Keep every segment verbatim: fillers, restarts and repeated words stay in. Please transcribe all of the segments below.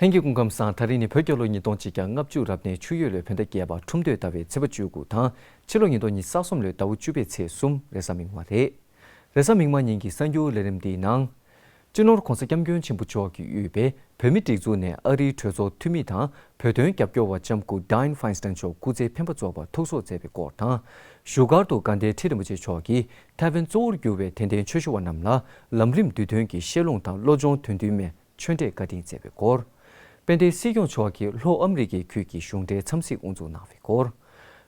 ལྷན་རྒྱས་སྐུ་ཁམས་བཟང་། ད་རིང་ནི་བོད་རྒྱལ་ལོ་ཉིས་སྟོང་ཆིག་བརྒྱ་ལྔ་བཅུ་རབ་གནས་ཆུ་ཡོས་ལོའི་བོད་ཟླ་བརྒྱད་པ་ཁྲུམས་སྟོད་ཟླ་བའི་ཚེས་པ་བཅུ་དགུ་དང་། ཕྱི་ལོ་ཉིས་སྟོང་ཉི་ཤུ་རྩ་གསུམ་ལོའི་ཟླ་བ་བཅུ་པའི་ཚེས་གསུམ་རེས་གཟའ་མིག་དམར་རེད། རེས་གཟའ་མིག་དམར་ཉིན་གྱི་གསར་འགྱུར་ལས་རིམ་འདིའི་ནང་། སྤྱི་ནོར་༧གོང་ས་༧སྐྱབས་མགོན་ཆེན་པོ་མཆོག་གིས་དབུས་པའི་བོད་མིའི་སྒྲིག་འཛུགས་ནས་ཨ་རིའི་གྲོས་ཚོགས་འཐུས་མི་དང་བོད་དོན་རྒྱབ་སྐྱོར་བ་ལྕམ་སྐུ་Dianne Feinstein་མཆོག་སྐུ་ཚེ་འཕེན་པ་རྫོགས་པར་ཐུགས་གསོ་མཛད་པའི་སྐོར་དང་། བཞུགས་སྒར་དུ་དགའ་ལྡན་ཁྲི་རིན་པོ་ཆེ་མཆོག་གིས་ཐའེ་ཝན་གཙོ་བོར་གྱུར་བའི་དད་ལྡན་ཆོས་ཞུ་བ་རྣམས་ལ་ལམ་རིམ་བསྡུས་དོན་གྱི་བཤད་ལུང་དང་བློ་སྦྱོང་དོན་བསྡུའི་མའི་ཆོས་འབྲེལ་བཀའ་དྲིན་སྩལ་བའི་སྐོར། དཔལ་ལྡན་སྲིད་སྐྱོང་མཆོག་གིས་ལྷོ་ཨ་མི་རི་ཀའི་ཁུལ་གྱི་གཞུང་འབྲེལ་འཚམས་གཟིགས་དབུ་འཛུགས་གནང་བའི་སྐོར།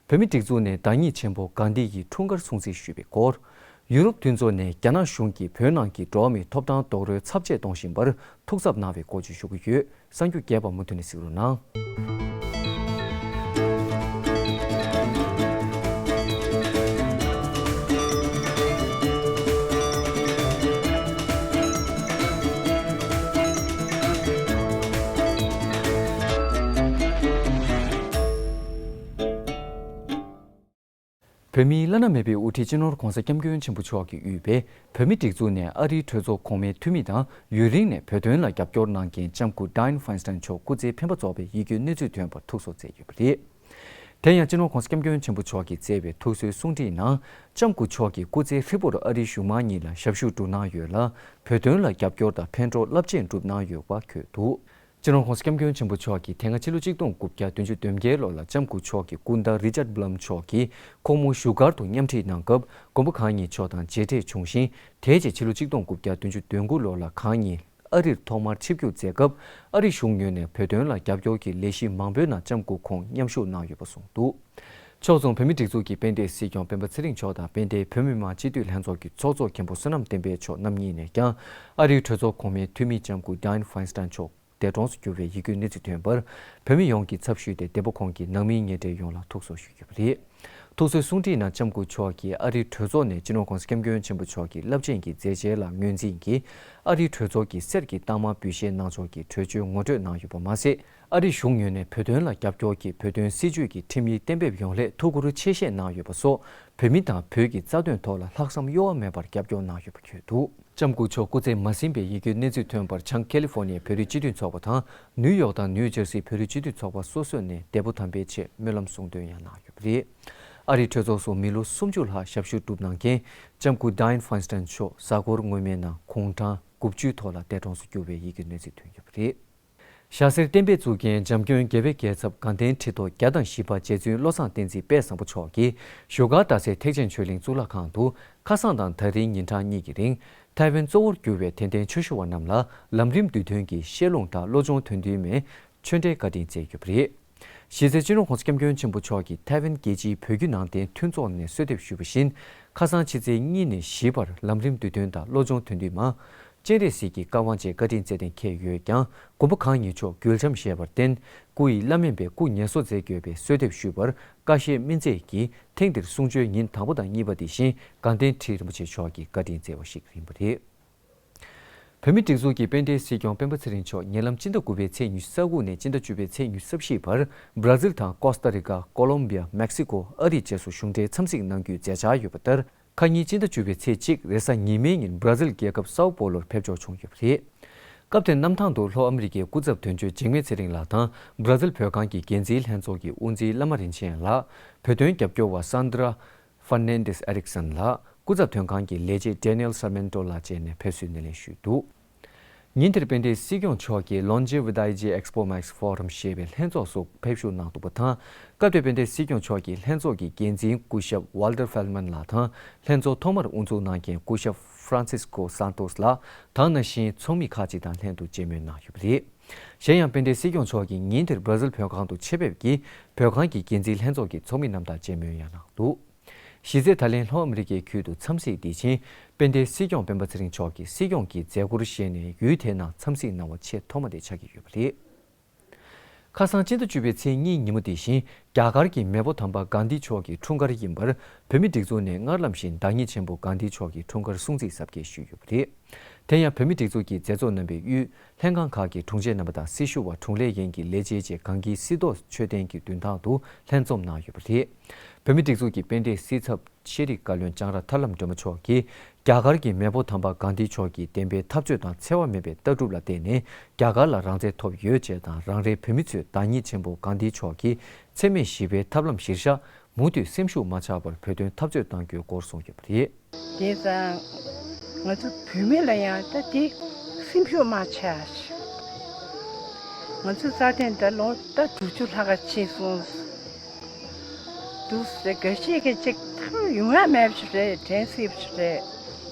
བོད་མིའི་སྒྲིག་འཛུགས་ནས་བདག་ཉིད་ཆེན་པོ་གྷན་དྷི་ཡི་འཁྲུངས་སྐར་སྲུང་བརྩི་ཞུས་པའི་སྐོར། ཡུ་རོབ་མཐུན་ཚོགས་ནས་རྒྱ་ནག་གཞུང་གིས་བོད་ནང་གི་འགྲོ་བ་མིའི་ཐོབ་ཐང་རྡོག་རོལ་ཚབས་ཆེ་གཏོང་བཞིན་པར་ཐུགས་འཚབ་གནང་བའི་སྐོར་བརྗོད་ཞུ་གི་ཡོད། གསར་འགྱུར་རྒྱས་པ་མུ་མཐུད་ནས་གཟིགས་རོགས་གནང་། བོད་མིའི་བླ་ན་མེད་པའི་དབུ་ཁྲིད་སྤྱི་ནོར་༧གོང་ས་༧སྐྱབས་མགོན་ཆེན་པོ་མཆོག་གིས་དབུས་པའི་བོད་མིའི་སྒྲིག་འཛུགས་ནས་ཨ་རིའི་གྲོས་ཚོགས་གོང་མའི་འཐུས་མི་དང་ཡུན་རིང་ནས་བོད་དོན་ལ་རྒྱབ་སྐྱོར་གནང་མཁན་ལྕམ་སྐུ་Dianne Feinstein་མཆོག་སྐུ་ཚེ་འཕེན་པ་རྫོགས་པའི་ཡིད་སྐྱོའི་གནས་ཚུལ་ཐོན་པར་ཐུགས་གསོ་མཛད་ཡོད་པ་རེད། དེ་ཡང་སྤྱི་ནོར་༧གོང་ས་༧སྐྱབས་མགོན་ཆེན་པོ་མཆོག་གིས་བསྩལ་བའི་ཐུགས་གསོའི་གསུང་འཕྲིན་ནང་ལྕམ་སྐུ་མཆོག་གིས་སྐུ་ཚེ་ཧྲིལ་པོར་ཨ་རིའི་གཞུང་མང་གཉིས་ལ་ཞབས་ཞུ་བསྒྲུབས་གནང་ཡོད་ལ། བོད་དོན་ལ་རྒྱབ་སྐྱོར་དང་ཕན་གྲོགས་རླབས་ཆེན་བསྒྲུབས་གནང་ཡོད་པ་འཁོད་འདུག་སྤྱི་ནོར་༧གོང་ས་༧སྐྱབས་མགོན་ཆེན་པོ་མཆོག་གིས་དེ་སྔ་ཕྱི་ལོ་ཆིག་སྟོང་དགུ་བརྒྱ་བདུན་ཅུ་དོན་བརྒྱད་ལོ་ལ་ལྕམ་སྐུ་མཆོག་གི་སྐུ་ཟླ་Richard Blum་མཆོག་གིས་ཁོང་མོ་བཞུགས་སྒར་དུ་མཉམ་ཁྲིད་གནང་སྐབས་མགོན་པོ་གང་ཉིད་མཆོག་དང་མཇལ་འཕྲད་བྱུང་ཞིང་། དེའི་རྗེས་ཕྱི་ལོ་ཆིག་སྟོང་དགུ་བརྒྱ་བདུན་ཅུ་དོན་དགུ་ལོ་ལ་གང་ཉིད་ཨ་རིར་ཐོག་མར་ཆིབས་བསྒྱུར་མཛད་སྐབས་ཨ་རི་གཞུང་ངོས་ནས་བོད་དོན་ལ་རྒྱབ་སྐྱོར་གྱི་ལས་གཞི་མང་པོའི་ནང་ལྕམ་སྐུ་ཁོང་མཉམ་ཞུགས་གནང་ཡོད་པ་གསུངས་འདུག་ཕྱོགས་མཚུངས་བོད་མིའི་སྒྲིག་འཛུགས་ཀྱི་དཔལ་ལྡན་སྲིད་སྐྱོང་སྤེན་པ་ཚེ་རིང་མཆོག་དང་དཔལ་ལྡན་བོད་མི་མང་སྤྱི་འཐུས་ལྷན་ཚོགས་ཀྱི་ཚོགས་གཙོ་མཁན་པོ་བསོད་ནམས་བསྟན་འཕེལ་མཆོག་རྣམ་གཉིས་ནས་ཀྱང་ཨ་རིའི་གྲོས་ཚོགས་གོང་མའི་འཐུས་མི་ལྕམ་སྐུ་Dianne Feinstein་མཆོག་འདས་གྲོངས་སུ་གྱུར་བའི་ཡིད་སྐྱོའི་གནས་ཚུལ་ཐོན་པར། བོད་མི་ཡོངས་ཀྱི་ཚབ་ཞུས་ཏེ་འདས་པོ་ཁོང་གི་ནང་མི་ཉེ་འབྲེལ་ཡོངས་ལ་ཐུགས་གསོ་ཞུས་ཡོད་པ་རེད། ཐུགས་གསོའི་གསུང་འཕྲིན་ནང་ལྕམ་སྐུ་མཆོག་གིས་ཨ་རིའི་གྲོས་ཚོགས་ནས་སྤྱི་ནོར་༧གོང་ས་༧སྐྱབས་མགོན་ཆེན་པོ་མཆོག་གི་རླབས་ཆེན་གྱི་མཛད་རྗེས་ལ་ངོས་འཛིན་གྱིས་ཨ་རིའི་གྲོས་ཚོགས་ཀྱི་གསེར་གྱི་རྟགས་མ་འབུལ་བཞེས་གནང་ཕྱོགས་ཀྱི་གྲོས་ཆོད་ངོ་སྤྲོད་གནང་ཡོད་པ་མ་ཟད། ཨ་རིའི་གཞུང་ངོས་ནས་བོད་དོན་ལ་རྒྱབ་སྐྱོར་གྱིས་བོད་དོན་སྲིད་བྱུས་ཀྱི་ཁྲིམས་ཡིག་གཏན་འབེབས་ཡོང་སླད་ཐུགས་ཁུར་ཆེ་བཞེས་གནང་ཡོད་པ་སོགས་བོད་མི་དང་བོད་ཀྱི་རྩ་དོན་ཐོག་ལ་ལྷག་བསམ་གཡོ་བ་མེད་པར་རྒྱབ་སྐྱོར་གནང་ཡོད་པ་འཁོད་འདུག་ལྕམ་སྐུ་མཆོག་སྐུ་ཚེ་མ་ཟིན་པའི་ཡིད་སྐྱོའི་གནས་ཚུལ་ཐོན་པར་བྱང་ཀེ་ལི་ཧྥོ་ནི་ཡའི་བོད་རིགས་སྤྱི་མཐུན་ཚོགས་པ་དང་ནིའུ་ཡོག་དང་ནིའུ་ཇར་སིའི་བོད་རིགས་སྤྱི་མཐུན་ཚོགས་པ་སོ་སོ་ནས་འདས་པོ་དམ་པའི་ཆེད་སྨོན་ལམ་གསུང་འདོན་ཡང་གནང་ཡོད་པ་རེད། ཨ་རིའི་གྲོས་ཚོགས་སུ་མི་ལོ་སུམ་ཅུ་ལྷག་ཞབས་ཞུ་བསྒྲུབས་གནང་མཁན་ལྕམ་སྐུ་Dianne Feinstein་མཆོག་གཟའ་འཁོར་སྔོན་མའི་ནང་དགུང་གྲངས་དགུ་བཅུའི་ཐོག་ལ་འདས་གྲོངས་སུ་གྱུར་བའི་ཡིད་སྐྱོའི་གནས་ཚུལ་ཐོན་ཡོད་པ་རེད། ཞྭ་སེར་གཏན་འབེབས་བཙུགས་མཁན་འཇམ་སྐྱོན་དགེ་བའི་རྒྱལ་ཚབ་དགའ་ལྡན་ཁྲི་ཐོག་བརྒྱ་དང་བཞི་པ་རྗེ་བཙུན་བློ་བཟང་བསྟན་འཛིན་དཔལ་བཟང་པོ་མཆོག་གིས་བཞུགས་སྒར་རྡ་སའི་ཐེག་ཆེན་ཆོས་གླིང་གཙུག་ལག་ཁང་དུ་ཁ་སང་དང་ད་རིང་ཉིན་གྲངས་གཉིས་ཀྱི་རིང་ཐའེ་ཝན་གཙོ་བོར་གྱུར་བའི་དད་ལྡན་ཆོས་ཞུ་བ་རྣམས་ལ་ལམ་རིམ་བསྡུས་དོན་གྱི་བཤད་ལུང་དང་བློ་སྦྱོང་དོན་བསྡུའི་མའི་ཆོས་འབྲེལ་བཀའ་དྲིན་སྩལ་ཡོད་པ་རེད། གཞི་རྩའི་སྤྱི་ནོར་༧གོང་ས་༧སྐྱབས་མགོན་ཆེན་པོ་མཆོག་གིས་ཐའེ་ཝན་རྒྱལ་སྤྱིའི་བོད་བརྒྱུད་ནང་བསྟན་མཐུན་ཚོགས་ནས་གསོལ་འདེབས་ཞུས་པ་བཞིན། ཁ་སང་ཕྱི་ཚེས་གཉིས་ནས་བཞི་བར་ལམ་རིམ་བསྡུས་དོན་དང་བློ་སྦྱོང་དོན་བསྡུའི་མ། སྤྱན་རས་གཟིགས་ཀྱི་བཀའ་དབང་བཅས་བཀའ་དྲིན་སྩལ་གཏན་འཁེལ་ཡོད་ཀྱང་། མགོན་པོ་གང་ཉིད་མཆོག་འགུལ་འཆམ་བཞེས་པར་བརྟེན། སྐུ་ཡི་བླ་མེད་པའི་སྐུ་ངལ་གསོ་མཛད་དགོས་པའི་གསོལ་འདེབས་ཞུས་པར། བཀའ་བཞེས་སྨིན་མཛད་ཀྱིས་ཐེངས་འདིར་གསུང་ཆོས་ཉིན་དང་པོ་དང་གཉིས་པ་དེ་བཞིན་དགའ་ལྡན་ཁྲི་རིན་པོ་ཆེ་མཆོག་གིས་བཀའ་དྲིན་སྩལ་བ་ཞིག་ཡིན་པ་རེད། བོད་མིའི་སྒྲིག་འཛུགས་ཀྱི་དཔལ་ལྡན་སྲིད་སྐྱོང་སྤེན་པ་ཚེ་རིང་མཆོག་ཉེ་ལམ་སྤྱི་ཟླ་དགུ་པའི་ཚེས་ཉི་ཤུ་རྩ་དགུ་ནས་སྤྱི་ཟླ་བཅུ་པའི་ཚེས་ཉི་ཤུ་རྩ་བཞི་བར་བྷར་ཛིལ་དང་ཀོ་སྟ་རི་ཀ། ཀོ་ལོམ་བི་ཡ། མེག་སི་ཀོ། ཨ་རི་བཅས་སུ་གཞུང་འབྲེལ་འཚམས་གཟིགས་གནང་རྒྱུའི་མཛད་འཆར་ཡོད་པ་ལྟར། ཁ་ཉིན་སྤྱི་ཟླ་བཅུ་པའི་ཚེས་གཅིག་རེས་གཟའ་ཉི་མའི་ཉིན་བྷར་ཛིལ་རྒྱལ་ཁབ་སའོ་པོ་ལོར་ཕེབས་འབྱོར་བྱུང་ཡོད་པ་རེད། སྐབས་དེར་གནམ་ཐང་དུ་ལྷོ་ཨ་མི་རི་ཀའི་སྐུ་ཚབ་དོན་གཅོད་འཇིགས་མེད་ཚེ་རིང་ལགས་དང་བྷར་ཛིལ་བོད་ཁང་གི་འགན་འཛིན་ལྷན་ཚོགས་ཀྱི་དབུ་འཛིན་བླ་མ་རིན་ཆེན་ལགས། བོད་དོན་རྒྱབ་སྐྱོར་བ་Sandra Fernandez Erickson་ལགས། སྐུ་ཚབ་དོན་ཁང་གི་ལས་བྱེད་Daniel Sarmento་ལགས་བཅས་ནས་ཕེབས་བསུའི་སྣེ་ལེན་ཞུས་འདུག་ཉིན་དེར་དཔལ་ལྡན་སྲིད་སྐྱོང་མཆོག་གིས་Longevity Expo Max Forum་ཞེས་པའི་ལྷན་ཚོགས་སུ་ཕེབས་ཞུགས་གནང་འདུག་པ་དང་། སྐབས་དེར་དཔལ་ལྡན་སྲིད་སྐྱོང་མཆོག་གིས་ལྷན་ཚོགས་ཀྱི་འགན་འཛིན་སྐུ་ཞབས་Walter Feldman་ལགས་དང་ལྷན་ཚོགས་ཐོག་མར་དབུ་འཛུགས་གནང་མཁན་སྐུ་ཞབས་Francisco Santos་ལགས་དང་ནང་བཞིན་ཚོགས་མི་ཁག་ཅིག་དང་ལྷན་དུ་མཇལ་མོལ་གནང་ཡོད་པ་རེད། གཞན་ཡང་དཔལ་ལྡན་སྲིད་སྐྱོང་མཆོག་གིས་ཉིན་དེར་བྷར་ཛིལ་བོད་ཁང་དུ་ཆེད་ཕེབས་ཀྱིས་བོད་ཁང་གི་འགན་འཛིན་ལྷན་ཚོགས་ཀྱི་ཚོགས་མི་རྣམས་དང་མཇལ་མོལ་ཡང་གནང་འདུག་གཞི་རྩའི་ད་ལན་ལྷོ་ཨ་མི་རི་ཀའི་ཁུལ་དུ་འཚམས་གཟིགས་འདི་བཞིན་དཔལ་ལྡན་སྲིད་སྐྱོང་སྤེན་པ་ཚེ་རིང་མཆོག་གིས་སྲིད་སྐྱོང་གི་མཛད་སྒོར་བཞེས་ནས་ཡུལ་དེའི་ནང་འཚམས་གཟིགས་གནང་བ་ཆེས་ཐོག་མ་དེ་ཆགས་ཀྱི་ཡོད་པ་རེད། ཁ་སང་སྤྱི་ཟླ་བཅུ་པའི་ཚེས་གཉིས་ཉིན་མོ་དེ་བཞིན་རྒྱ་གར་གྱི་མེས་པོ་དམ་པ་གྷན་དྷི་མཆོག་གི་འཁྲུངས་སྐར་ཡིན་པར་བོད་མིའི་སྒྲིག་འཛུགས་ནས་སྔར་ལམ་བཞིན་བདག་ཉིད་ཆེན་པོ་གྷན་དྷི་མཆོག་གི་འཁྲུངས་སྐར་སྲུང་བརྩི་གཟབ་རྒྱས་ཞུས་ཡོད་པ་རེད། དེ་ཡང་བོད་མིའི་སྒྲིག་འཛུགས་ཀྱི་མཛད་གཙོ་རྣམ་པས་དབུས་ལྷན་ཁང་ཁག་གི་དྲུང་ཆེ་རྣམ་པ་དང་སྲི་ཞུ་བ་དྲུང་ལས་འགན་གྱི་ལས་བྱེད་བཅས་གངས་སྐྱིད་སྲི་ཐོག་མཆོད་རྟེན་གྱི་མདུན་ཐང་དུ་ལྷན་འཛོམས་གནང་ཡོད་པ་རེད། བོད་མིའི་སྒྲིག་འཛུགས་ཀྱི་དཔལ་ལྡན་སྲིད་ཚབ་ཤེས་རིག་བཀའ་བློན་ལྕང་ར་ཐར་ལམ་སྒྲོལ་མ་མཆོག་གིས་ རྒྱ་གར་གྱི་མེས་པོ་དམ་པ་གྷན་དྷི་མཆོག་གི་བདེན་པའི་འཐབ་རྩོད་དང་འཚེ་བ་མེད་པའི་ལྟ་གྲུབ་ལ་བརྟེན་ནས་རྒྱ་གར་ལ་རང་བཙན་ཐོབ་ཡོད་ཅེས་དང་། རང་རེའི་བོད་མི་ཚོས་བདག་ཉིད་ཆེན་པོ་གྷན་དྷི་མཆོག་གི་འཚེ་མེད་ཞི་བའི་ཐབས་ལམ་གཞིར་བཞག་མུ་མཐུད་སེམས་ཤུགས་མ་ཆག་པར་བོད་དོན་འཐབ་རྩོད་གཏང་རྒྱུའི་སྐོར་གསུངས་ཡོད་པ་རེད། དེང་སང་ང་ཚོ་བོད་མི་ལ་ཡང་ད་དེ་སེམས་ཤུགས་མ་ཆག་ཞིག་ང་ཚོ་རྩ་དོན་ད་ལོ་ད་དྲུག་ཅུ་ལྷག་ཕྱིན་སོང་། འདུག་ཟེར་འགའ་ཤས་ཀྱིས་ཅིག་ཐང་ཡོང་ཡ་མེད་པ་ཞིག་རེད། དྲན་སྲིད་པ་ཞིག་རེད།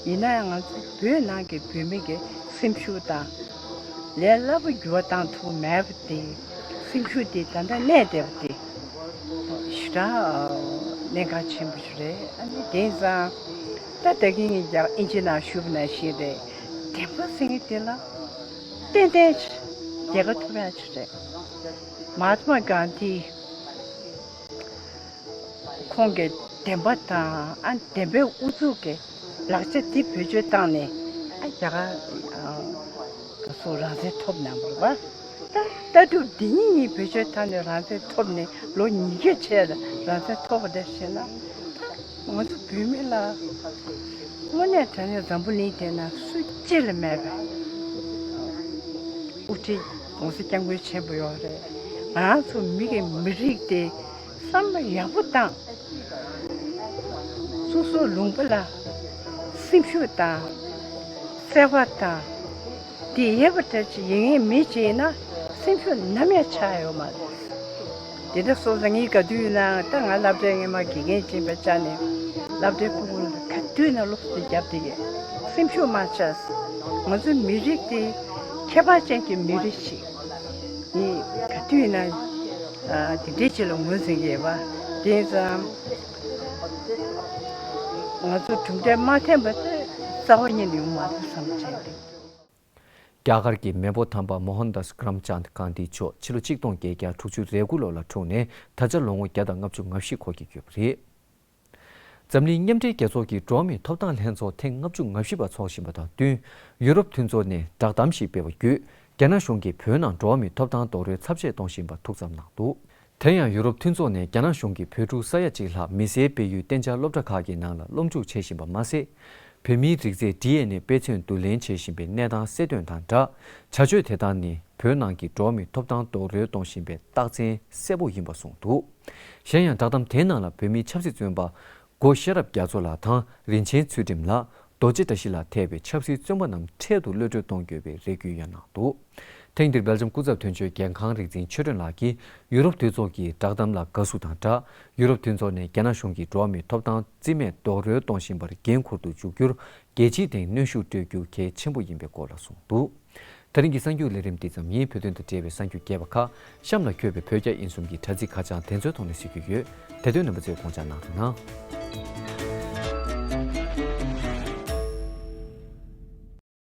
ཡིན་ན་ཡང་ང་ཚོ་བོད་ནང་གི་བོད་མི་གི་སེམས་ཤུགས་དང་ལས་སླ་པོ་འགྱུར་བ་བཏང་ཐུབ་མེད་པ་དེ། སེམས་ཤུགས་དེ་ད་ལྟ་གནས་བསྡད་པ་དེ་ཞེ་དྲག་གནད་འགག་ཆེན་པོ་ཞིག་རེད། ཨ་ནི་དེང་སང་ད་ད་གིན་ངས་ཀྱང་ཨིན་ཇི་ནང་ཞུས་པ་ནང་བཞིན་རེད། བདེན་པ་ཟེར་མཁན་དེ་ལ་ཏན་ཏན་རྒྱལ་ཁ་ཐོབ་ཡ་ཅིག་རེད། མ་ཧཱ་ཏ་མ་གྷན་དྷི་ཁོང་གི་བདེན་པ་དང་ཨ་བདེན་པའི་ཨུ་ཚུགས་ཀྱི་ལག་ཆ་འདི་བེད་སྤྱོད་བཏང་ནས་ཨ་རྒྱ་གར་ཨ་སོ་རང་བཙན་ཐོབ་གནང་བ་རེད་པ། ད་ལྟ་གྲུབ་འདི་གཉིས་གཉིས་བེད་སྤྱོད་བཏང་ནས་རང་བཙན་ཐོབ་ནས་ལོ་ཉི་ཤུ་བྱས་ལ་རང་བཙན་ཐོབ་པ་འདྲ་བྱས་ན། ང་ཚོ་བོད་མི་ལ་དངོས་གནས་དྲང་གནས་འཛམ་བུ་གླིང་དེ་ན་སུ་གཅིག་ལ་མེད་པའི་དབུ་ཁྲིད་༸གོང་ས་༸སྐྱབས་མགོན་ཆེན་པོ་ཡོད་རེད། ང་རང་ཚོ་མི་གི་མི་རིགས་དེ་བསམ་བློ་ཡག་པོ་བཏང་། སོ་སོ་ལུང་པ་ལ་སེམས་ཤུགས་དང་བརྩེ་བ་དང་དེ་ཡོད་པ་འདྲ་ཅིག་ཡིན་ངེས་མི་ཅིག་ཡིན་ན་སེམས་ཤུགས་ནམ་ཡང་ཆག་ཡོད་མ་རེད། དེ་འདྲ་སོང་ཙང་ངས་ག་དུས་ཡིན་ནའང་ད་ང་སློབ་གྲྭའི་སྔོན་མ་དགེ་རྒན་ཡིན་པའི་ཆ་ནས་སློབ་གྲྭའི་ཕྲུ་གུ་ལ་ག་དུས་ཡིན་ན་སློབ་གསོ་རྒྱབ་བསྡད་ཀྱི། སེམས་ཤུགས་མ་ཆག་ང་ཚོའི་མི་རིགས་དེ་ཁྱད་པར་ཅན་གྱི་མི་རིགས་ཤིག་ངས་ག་དུས་ཡིན་ན་ཨ་དེ་འདྲའི་ཆེད་ལ་ངོས་འཛིན་གྱི་ཡོད་པ། དེ་ཙང་ང་ཚོ་གྲུབ་འབྲས་མ་ཐོན་པ་དེ་རྩ་བ་ཉིད་ནས་ཡོང་མ་རེད་བསམ་བྱས་ཏེ། རྒྱ་གར་གྱི་མེས་པོ་དམ་པ་མོ་ཧན་དཱས་ཀྲམ་ཅཱནད་གྷན་དྷི་མཆོག་ཕྱི་ལོ་ཆིག་སྟོང་བརྒྱད་བརྒྱ་དྲུག་ཅུ་རེ་དགུ་ལོ་ལ་འཁྲུངས་ནས་ད་ཆ་ལོ་ངོ་བརྒྱ་དང་ལྔ་བཅུ་ང་བཞི་འཁོར་གྱི་ཡོད་པ་རེད། འཛམ་གླིང་མཉམ་འབྲེལ་རྒྱལ་ཚོགས་ཀྱི་འགྲོ་བ་མིའི་ཐོབ་ཐང་ལྷན་ཚོགས་ཐེངས་ལྔ་བཅུ་ང་བཞི་པ་འཚོགས་བཞིན་པ་དང་བསྟུན། ཡུ་རོབ་མཐུན་ཚོགས་ནས་བསྒྲགས་གཏམ་ཞིག་སྤེལ་བ་བརྒྱུད། རྒྱ་ནག་གཞུང་གིས་བོད་ནང་འགྲོ་བ་མིའི་ཐོབ་ཐང་རྡོག་རོལ་ཚབས་ཆེ་གཏོང་བཞིན་པ་ཐུགས་བསམ་གནང་འདུག་དེ་ཡང་ཡུ་རོབ་མཐུན་ཚོགས་ནས་རྒྱ་ནག་གཞུང་གིས་བོད་ཕྲུག་ས་ཡ་གཅིག་ལྷག་མི་སེར་སྤེལ་ཡུལ་གཏན་འཇགས་སློབ་གྲྭ་ཁག་གི་ནང་ལ་སློབ་འཇུག་བྱེད་བཞིན་པ་མ་ཟད། བོད་མིའི་རིགས་རྫས་ཌི་ཨེན་ཨེ་དཔེ་མཚོན་བསྡུ་ལེན་བྱེད་བཞིན་པའི་གནས་སྟངས་གསལ་སྟོན་དང་སྦྲགས། བྱ་སྤྱོད་དེ་དག་ནི་བོད་ནང་གི་འགྲོ་བ་མིའི་ཐོབ་ཐང་རྡོག་རོལ་གཏོང་བཞིན་པའི་རྟགས་མཚན་གསལ་པོ་ཡིན་པ་གསུངས་འདུག་གཞན་ཡང་བསྒྲགས་གཏམ་དེའི་ནང་ལ་བོད་མིའི་ཆབ་སྲིད་བཙོན་པ་སྒོ་ཤེས་རབ་རྒྱ་མཚོ་ལགས་དང་། རིན་ཆེན་ཚུལ་ཁྲིམས་ལགས། རྡོ་རྗེ་བཀྲ་ཤིས་ལགས་ཐེ་བའི་ཆབ་སྲིད་བཙོན་པ་རྣམས་འཕྲལ་དུ་གློད་གྲོལ་གཏོང་དགོས་པའི་རེ་སྐུལ་ཡང་གནང་འདུག་ཐེངས་འདིར་སྦེལ་ཇམ་སྐུ་ཚབ་དོན་གཅོད་རྒྱལ་ཁང་རིག་འཛིན་ཆོས་སྒྲོན་ལགས་ཀྱིས་ཡུ་རོབ་འཐུས་ཚོགས་ཀྱི་བསྒྲགས་གཏམ་ལ་དགའ་བསུ་དང་སྦྲགས། ཡུ་རོབ་འཐུས་ཚོགས་ནས་རྒྱ་ནག་གཞུང་གིས་འགྲོ་བ་མིའི་ཐོབ་ཐང་རྩིས་མེད་རྡོག་རོལ་གཏོང་བཞིན་པར་འགན་འཁུར་དུ་འཇུག་རྒྱུར་རྒྱལ་སྤྱིའི་སྟེང་གནོན་ཤུགས་སྤྲོད་རྒྱུ་གལ་ཆེན་པོ་ཡིན་པའི་སྐོར་ལ་གསུངས་འདུག་དེ་རིང་གི་གསར་འགྱུར་ལས་རིམ་འདི་ཙམ་ཡིན། བོད་དོན་དང་འབྲེལ་བའི་གསར་འགྱུར་རྒྱས་པ་ཁག་གཤམ་ལ་འཁོད་པའི་བོད་རྒྱ་དབྱིན་གསུམ་གྱི་དྲ་ཚིགས་ཁ་བྱང་དེ་ཚོའི་ཐོག་ནས་གཟིགས་རྒྱུ་ཡོད། དེ་དོན་རྣམ་པ་ཚོས་དགོངས་འཇགས་གནང་རོགས་གནང་།